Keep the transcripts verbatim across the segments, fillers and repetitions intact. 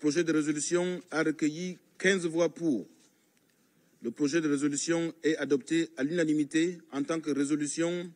projet de résolution a recueilli quinze voix pour. Le projet de résolution est adopté à l'unanimité en tant que résolution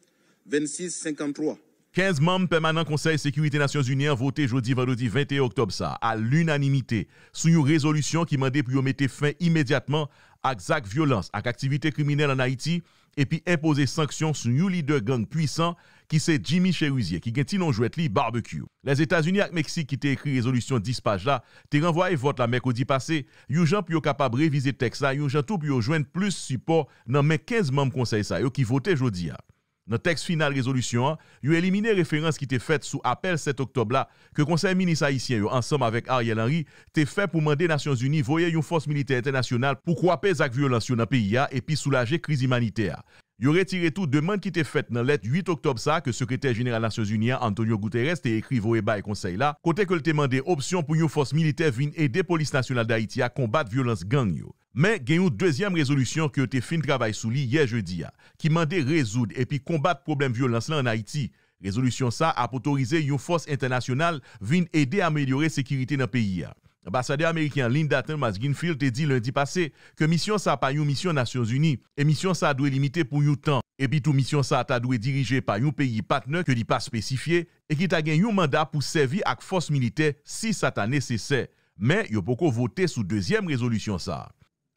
vingt-six cinquante-trois. Kenz manm pèmanan Konsèy Sekirite Nasyonzini an vote jodi vandredi venteyen oktòb sa a, a linanimite, sou yon rezolisyon ki mande pou yo mete fen imedyatman ak zak vyolans ak aktivite kriminèl ann Ayiti, epi enpoze sanksyon sou yon lidè gang pwisan ki se Jimmy Chérizier, ki gen ti non jwèt li Barbecue. Lèzetazini ak Meksik, ki te ekri rezolisyon dis paj la, te ranvwaye vòt la mèkredi pase, yon jan pou yo kapab revize tèks la, yon jan tou pou yo jwenn plis sipò nan men kenz manm konsèy sa yo ki vote jodi a. Nan tèks final rezolisyon an, yo elimine referans ki te fèt sou apèl sèt oktòb la ke Konsèy Minis ayisyen yo, ansanm avèk Ariel Henry, te fè pou mande Nasyonzini voye yon fòs militè entènasyonal pou kwape zak vyolans yo nan peyi a epi soulaje kriz imanitè a. Yo retire tou demann ki te fèt nan lèt uit oktòb sa a ke Sekretè Jeneral Nasyonzini an, Antonio Guterres, te ekri voye bay Konsèy la, kote ke l te mande opsyon pou yon fòs militè vin ede Polis Nasyonal d Ayiti a konbat vyolans gang yo. Men, gen yon dezyèm rezolisyon ke yo te fin travay sou li yè jedi a, ki mande rezoud epi konbat pwoblèm vyolans lan ann Ayiti. Rezolisyon sa a ap otorize yon fòs entènasyonal vin ede amelyore sekirite nan peyi a. Anbasadè ameriken an, Linda Thomas Greenfield, te di lendi pase ke misyon sa a pa yon misyon Nasyonzini, e misyon sa a dwe limite pou yon tan. Epi tou, misyon sa a ta dwe dirije pa yon peyi patnè ke li pa espesifye e ki ta gen yon manda pou sèvi ak fòs militè si sa ta nesesè. Men, yo poko vote sou dezyèm rezolisyon sa a.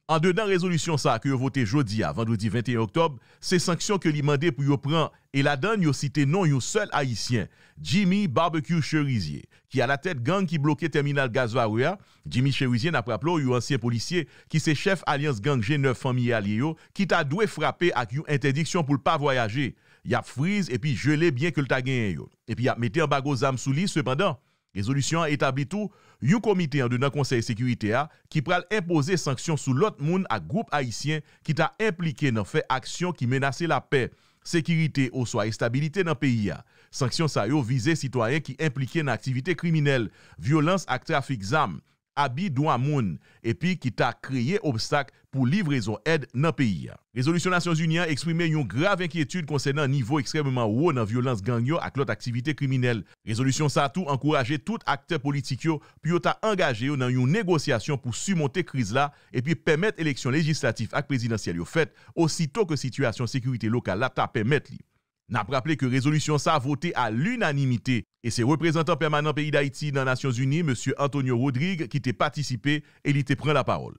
Andedan rezolisyon sa a ke yo vote jodi a, vandredi venteyen oktòb, se sanksyon ke li mande pou yo pran, e ladan l yo site non yon sèl Ayisyen, Jimmy Barbecue Cherizier, ki alatèt gang ki bloke tèminal gaz Varreux a. Jimmy Cherizier, n ap raple w, yon ansyen polisye ki se chèf alyans gang G nèf Fanmi e Alye yo, ki ta dwe frape ak yon entèdiksyon pou l pa vwayaje. Y ap friz epi jele byen ke l ta genyen yo. Epi y ap mete anbago zam sou li, sepandan. Rezolisyon an etabli tou yon komite andedan Konsèy Sekirite a ki pral enpoze sanksyon sou lòt moun ak gwoup ayisyen ki ta enplike nan fè aksyon ki menase lapè, sekirite oswa estabilite nan peyi a. Sanksyon sa yo vize sitwayen ki enplike nan aktivite kriminèl, vyolans ak trafik zam, abi dwa moun, epi ki ta kreye obstak pou livrezon èd nan peyi a. Rezolisyon Nasyonzini an eksprime yon grav enkyetid konsènan nivo ekstrèmeman wo nan vyolans gang yo ak lòt aktivite kriminèl. Rezolisyon sa a tou ankouraje tout aktè politik yo pou yo ta angaje yo nan yon negosyasyon pou simonte kriz la epi pèmèt eleksyon lejislatif ak prezidansyèl yo fèt, osito ke sitiyasyon sekirite lokal la ta pèmèt li. N ap raple ke rezolisyon sa a vote a linanimite, e se reprezantan pèmanan peyi Dayiti nan Nasyonzini, mesye Antonio Rodrigue, ki te patisipe e li te pran lapawòl.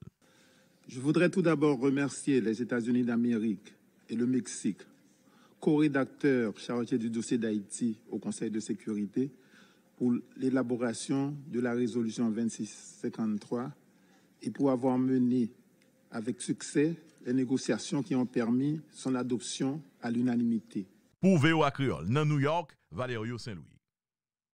Je voudrais tout d'abord remercier les États-Unis d'Amérique et le Mexique, co-rédacteur chargé du dossier d'Haïti au Conseil de sécurité, pour l'élaboration de la résolution vingt-six cinquante-trois et pour avoir mené avec succès les négociations qui ont permis son adoption à l'unanimité. Pou V O A Kreyòl, nan New York, Valerio Saint-Louis.